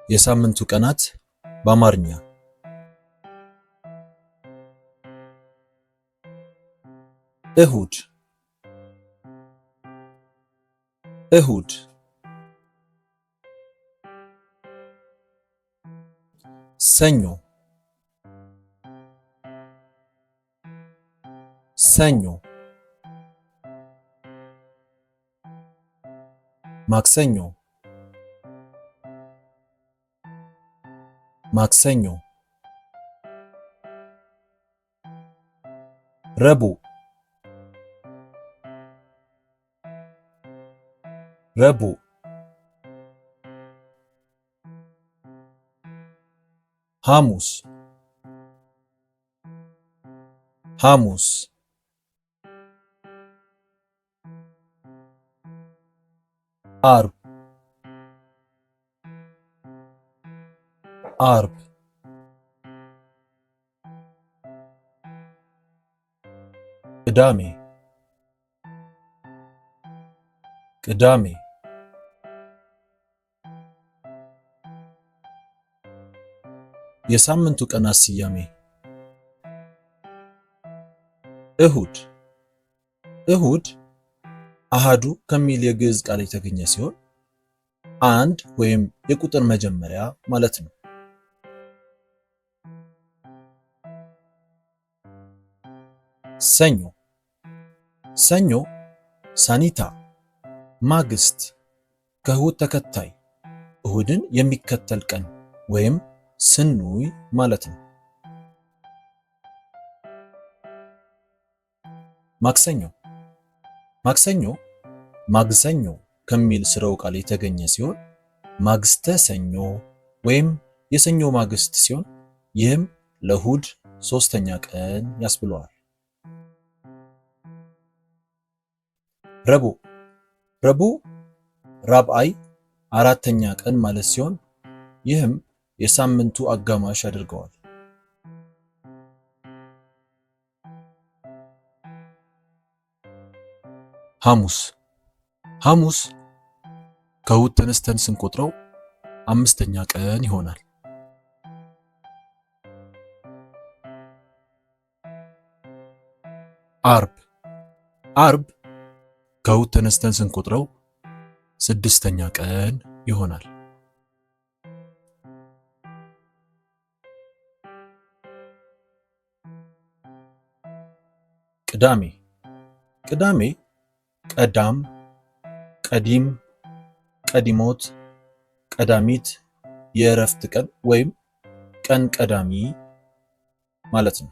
የሳምንቱ ቀናት በአማርኛ። እሁድ፣ እሁድ፣ ሰኞ፣ ሰኞ፣ ማክሰኞ፣ ማክሰኞ፣ ረቡዕ፣ ረቡዕ፣ ሐሙስ፣ ሐሙስ፣ አርብ፣ አርብ፣ ቅዳሜ፣ ቅዳሜ። የሳምንቱ ቀናት ስያሜ። እሁድ። እሁድ አሃዱ ከሚል የግዕዝ ቃል የተገኘ ሲሆን አንድ ወይም የቁጥር መጀመሪያ ማለት ነው። ሰኞ። ሰኞ ሳኒታ ማግስት፣ ከእሁድ ተከታይ፣ እሁድን የሚከተል ቀን ወይም ስኑይ ማለት ነው። ማክሰኞ። ማክሰኞ ማግሰኞ ከሚል ስረው ቃል የተገኘ ሲሆን ማግስተ ሰኞ ወይም የሰኞ ማግስት ሲሆን ይህም ለእሁድ ሶስተኛ ቀን ያስብለዋል። ረቡዕ። ረቡዕ ራብአይ አራተኛ ቀን ማለት ሲሆን ይህም የሳምንቱ አጋማሽ ያደርገዋል። ሐሙስ። ሐሙስ ከእሁድ ተነስተን ስንቆጥረው አምስተኛ ቀን ይሆናል። አርብ። አርብ ከእሁድ ተነስተን ስንቆጥረው ስድስተኛ ቀን ይሆናል። ቅዳሜ። ቅዳሜ ቀዳም፣ ቀዲም፣ ቀዲሞት፣ ቀዳሚት የእረፍት ቀን ወይም ቀን ቀዳሚ ማለት ነው።